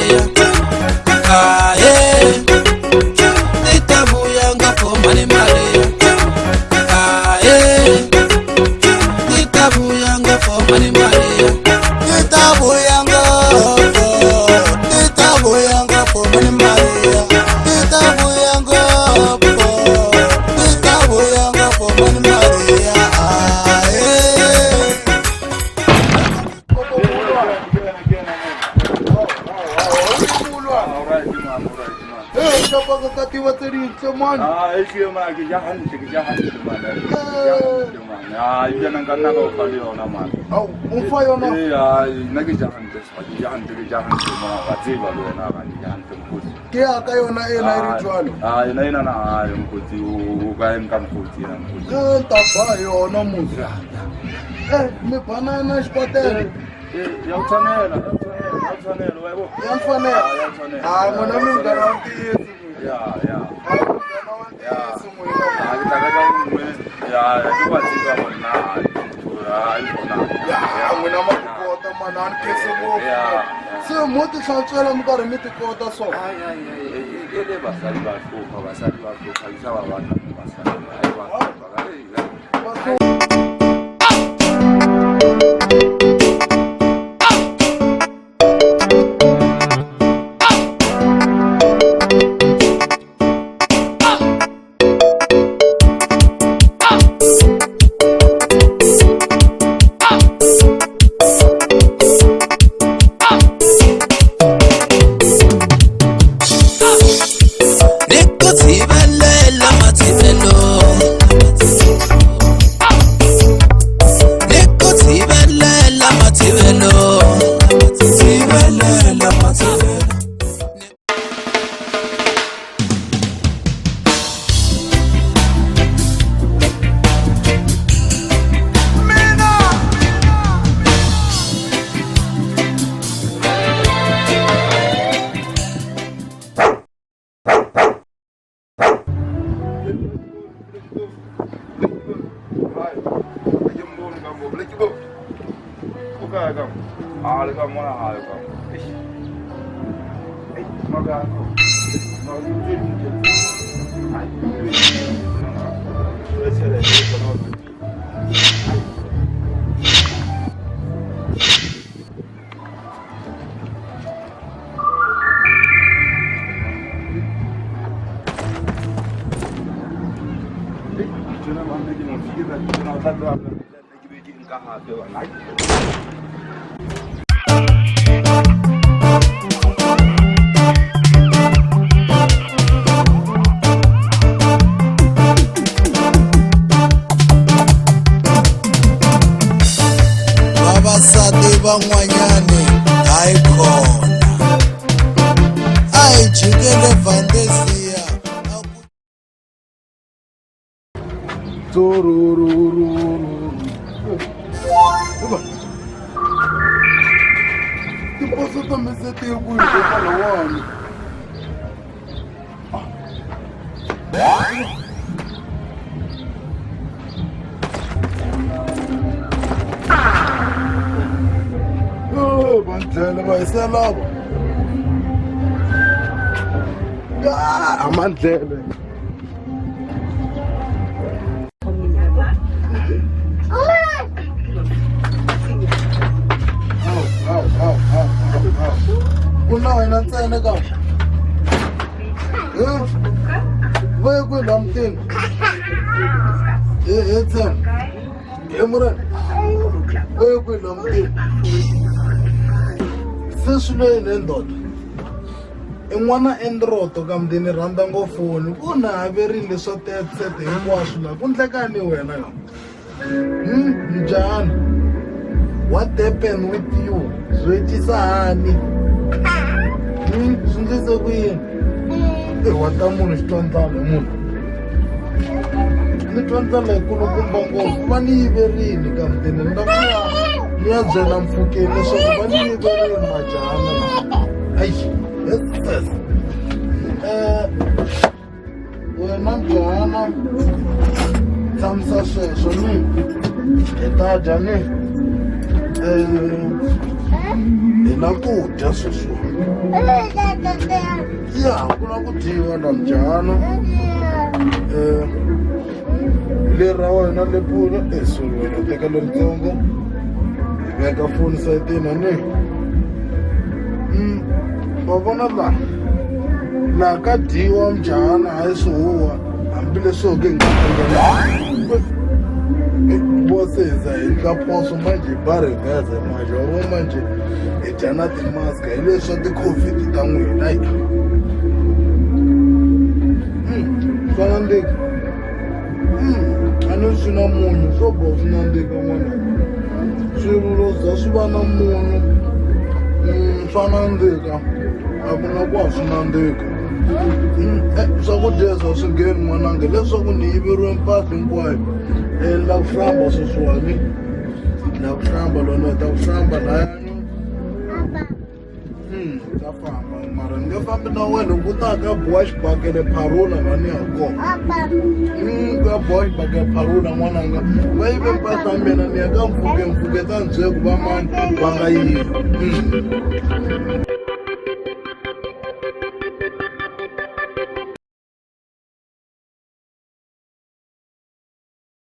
Maria. Ah, yeah. Ti ta vuya ngopfu mhani Maria. Ah, yeah. Ti ta vuya ngopfu mhani Maria. Ti ta vuya ngopfu, ti ta vuya ngopfu mhani Maria. Ti ta vuya ngopfu, ti ta vuya ngopfu mhani Maria. Ah, yeah. Hey, shapa ka tiva tse dintle man. Ah, e tlile mara ke ja hantle, ke ja hantle man. Ke ja hantle man. Ah, ebile nna nka nna ka o fa le yona man. Au, o mfa yona. Eh, ah, nna ke ja hantle, se ke ja hantle, ke ja hantle man. Wa tseba le wena ga ke ja hantle mokgotsi. Ke ya ka yona ena e re jwalo. Ah, ena ena na hae mokgotsi, o ka e nka mokgotsi ena mokgotsi. Eh, ta ba yona motho. Eh, mi banana xikotela. Eh, ya o tshwanela, ya o tshwanela, ya o tshwanela, wa e bona? Ya mfanela. Ah, ya o tshwanela. Ah, n'wina mi munghana wa ntiyiso. Ya, ya. Ah, munghana wa ntiyiso n'wina. Ah, ke tla ka ka nngwe. Ya, ya, ke wa tseba hore na, ha e kgona. Ya, n'wina ma ti kota mani, a ni khensi ngopfu. Ya. Se mo ti hlantswela mi karhi mi ti kota so. Ai, ai, ai, e le basadi ba hlopha, basadi ba hlopha, ke sa ba batla mo basadi. Ai, ba hlopha, ai, ai. Va hlupha. Ni ku tshivelela matshivelo. Ni ku tshivelela matshivelo. Tshivelela matshivelo. Vavasati van'wanyani hayi khona a hi jikele Valdezia a ku Tsururururu. Tiposo ta misete yi kwihi hikokwalawani? Eh, va ndlela va hisela va. Ah, amandlele. Hawu, hawu, hawu, hawu, hawu. Ku na wena ntsena ka. Eh? Va ye kwihi laha mutini? He he ntsena. He murena. Va ye kwihi laha mutini? Se swi lo yini he ndoda? I n'wana endroto ka mutini rhandza ngopfu ni ku na haverile swa tetset hinkwaswo laha ku ndlekani wena ka Njhani? What happened with you? Swi endlisa hani? Swi endlise ku yini? I wa ta munhu xi twa ndlala hi munhu. Ni twa ndlala yikulukumba ngopfu va ni yiverini ka mutini ni ta ku ya ni ya byela Mfukeni leswaku va ni yiverini majahana lawa. Eish, yes, yes. Wena mjahana tshamisa sweswo ni hi ta dya ni. Hi na ku dya sweswiwa. Ya ku na ku dyiwa na mjano. Leri ra wena lepula sorry wena teka leritsongo hi veka foni sayitini a ni wa vona laha laha ka dyiwa mjhana hayi swihuwa hambileswi ho ke hi nga vo se hi za hi endla phoso manje hi ba reverse manje wa vo manje hi dya na timask hi leswi swa ti-covid ta n'wina yi swa nandzika a ni swi na munyu swo boha swi nandzika n'wana swilo za swi va na munyu swa nandzika a ku na ku a swi nandzika swakudya leswi a swi ngheni n'wananga leswaku ni yiveriwe mpahla hinkwayo ni la ku hlamba sweswiwani ni la ku hlamba loko ni heta ku hlamba layani ta famba mara ni nge fambi na wena ku ta ka boha xibakele pharula la ni ya kona ku ya boha xibakele pharula n'wananga va yive mpahla ya mina ni ya ka mpfuke mpfuke ta ni byela ku va mani va nga yiva.